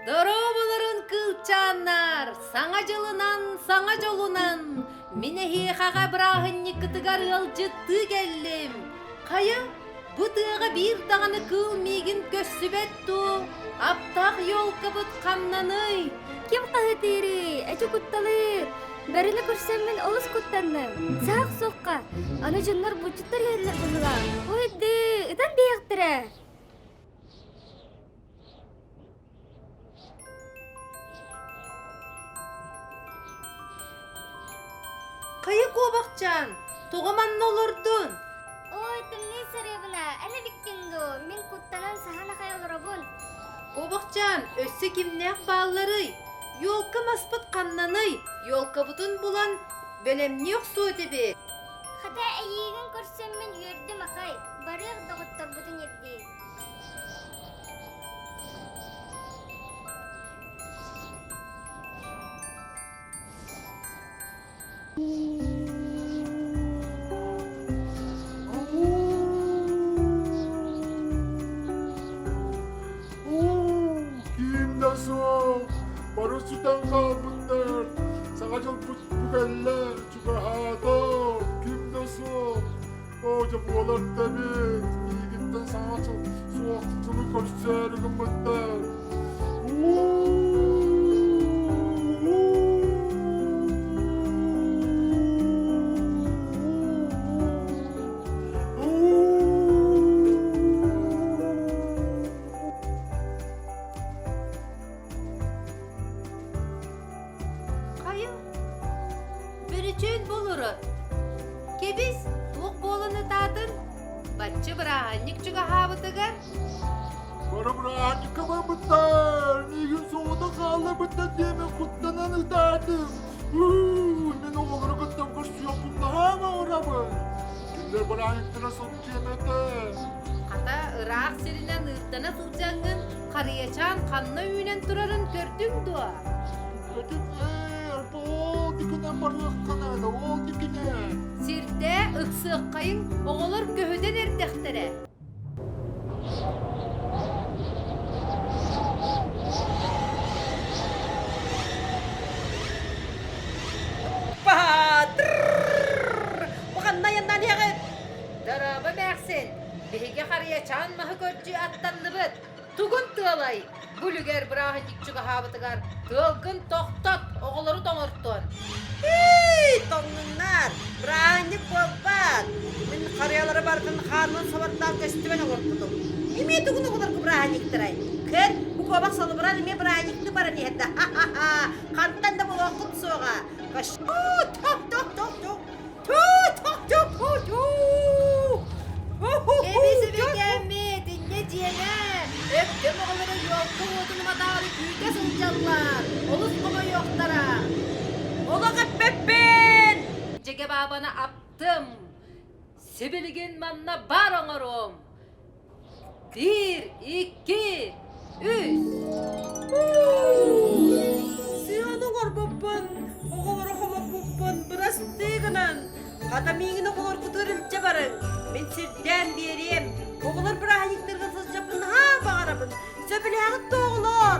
Дорооболорун кыылчааннар! Саҥа дьылынан, саҥа дьолунан! Мин эһиэхэҕэ бырааһынньыккытыгар ыалдьыттыы кэллим. Хайа, бу тыаҕа биир даҕаны кыыл миигин көрсүбэт дуу? Аптаах елкабыт ханнаный? Ким хаһытыырый, эчи кутталыыр! Бэрини көрсөммүн олус куттанным. Саах суохха, аны дьоннор булчуттар иһэллэр быһыылаах. Ой, ытан биэхтэрэ! Хайа куобахчаан, тоҕо манна олордун? Ой, тымныы сарыабына, эн эбиккин дуу, мин куттанан саһан ахай олоробун. Куобахчаан, өссө кимнээх баалларый? Елка маспыт ханнаный? Елкабытын булан бэлэмнии охсуо этибит. Хата эйиигин көрсөммүн үөрдүм ахай, барыах доҕотторбутун ирдии. Ким да суох, бары сүтэн хаалбыттар. Саҥа дьылбыт бу кэллэ, чугаһаата, ким да суох. Оо, дьэ буолар да эбит, миигиттэн саҥа суох сылы көрсөөрү гыммыттар. Хайа, Бөрүчүөн буолура. Кэбис, туох буолан ытаатын? Бачча бырааһынньык чугаһаабытыгар Бары бырааһынньыкка барбыттар, миигин соҕотох хаалларбыттар диэмин куттанан ытаатым. Мин оҕолору кытта көрсүөхпүн наһаа баҕарабын. Кинилэр бырааһынньыктара сылдьыам этэ. Хата ыраах сиринэн ыырдана сылдьаҥҥын харыйачаан ханна үүнэн турарын көрдүҥ дуо? Этим ээр, ол дикинэн барыахха наада, ол дикинэн. Сирдээ ыксыаххайыҥ, оҕолор көһүтэн эрдэхтэрэ. Баатыр! Бу ханна айаннаан иһэҕит? Дорообо, эмээхсин! Биһиги харыйачаан маһы көрдүү аттанныбыт. Тугун тыалай? Бу үлүгэр бырааһынньык чугаһаабытыгар тыалгын тохтот, оҕолору тоҥортон. Эй, тоҥнуннар! Бырааһынньык буолбат! Мин харыйалары барытын хаанынан сабаттаан көстүбэн оҥорбутум. Эмиэ тугун оҕолорго бырааһынньыктарай? Көр, бу куобах салыбыран эмиэ бырааһынньыктыы баран иһэрдэ. Ха-ха-ха! Хантан да булуоххут суоҕа. Тох-тох-тох-тох! Кэбис эбэкээммит, инньэ диэмэ! Өктөм оҕолоро елка уотун уматаары күүтэ сылдьаллар, олус хомойуохтара. Олох эппэппин! Дьэгэ баабаны аптым, сибилигин манна бар оҥоруом. Биир, икки, үс. Сыаны оҥорбуппун, оҕолору хомоппуппун бырастыы гынан, хата миигин оҕолоргутугар илдьэ барыҥ, мин сирдээн биэриэм. Оҕолор бырааһынньыктарга сылдьаппын наһаа баҕарабын. Сөбүлээҕит да оҕолор?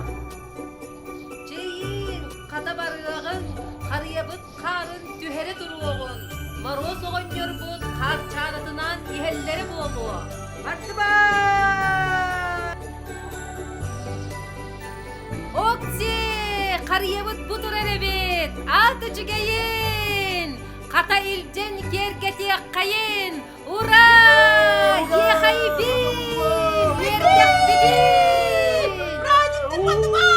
Чэйиин, хата барыаҕыҥ, харыйабыт хаарын түһэрэ туруоҕун, Моруос оҕонньорбут хаарчаанатынаан иһэллэрэ буолуо. Бардыбаа! Окси, харыйабыт бу турар эбит, аат үчүгэйин! Хата илдьэн киэргэтиэххэйин! Ура! Ехайбин! Үөрдэхпитин! Праздниктык бардыбаа!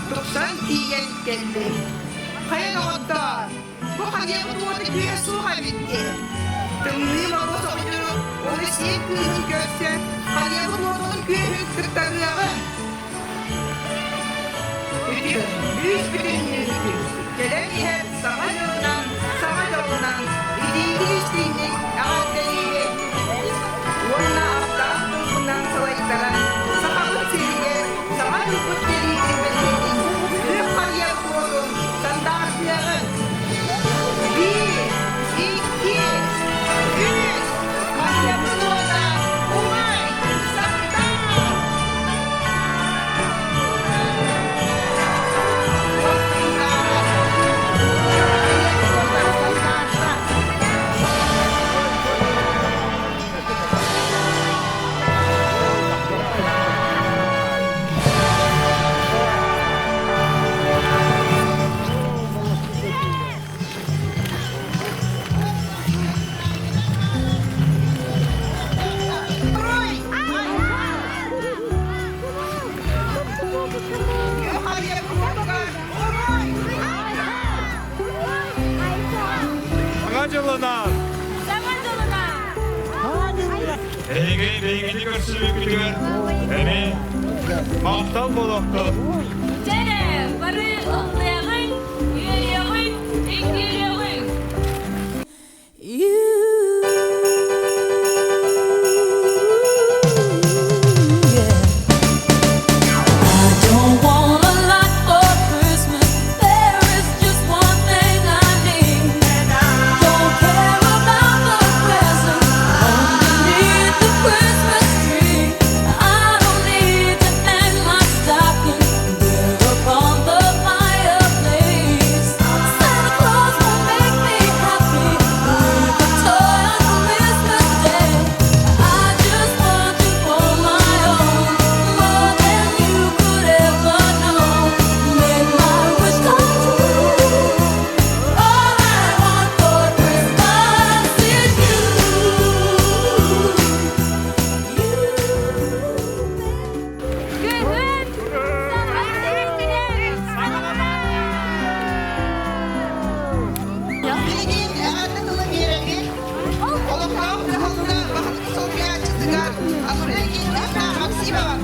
Тупсан тиийэн кэллим. Хайа доҕоттоор, бу хайыабыт уота күүһэ суох эбит дии. Тымныы Моруос оҕонньору ону сиэн кыыһын көрсөн, хайыабыт уотун күөһүн кыттарыаҕын. Бүүс-бүтүннүүбүтүн кэлэн иһэр Саҥа дьылынан, саҥа дьолунан итиитик-истиҥник эҕэрдэлиибит! Уонна аптаах тылбынан салайтаран, Сахабыт сиригэр Саҥа дьылбыт кэлиитин бэлиэтин күөх харыйа уотун сандаарытыаҕыҥ! Биир, икки, үс, харыйабыт уота умай, сандаар! Саҥа дьылынан! Саҥа дьылынан! Эһиги биһигини көрсүбүккүтүгэр эмиэ махтал буолуохтун! Дьэрэ, бары ыллыаҕыҥ, үөрүөҕүҥ, үҥкүүлүөҕүҥ! Don't want a lot for Christmas. There is just one thing I need. Don't care about the presents underneath the Christmas tree. I don't need to hang my stocking there upon the fireplace. Santa Claus won't make me happy with a toy on Christmas Day. I just want you for my own, more than you could ever know. Make my wish come true. All I want for Christmas is you. Күһүн саҥа сиригэр Билигин эҕэрдэ тылы биэрэбит. Олохтоох дьаһалта баһылык солбуйааччытыгар Анурия Евгеньевна Максимова.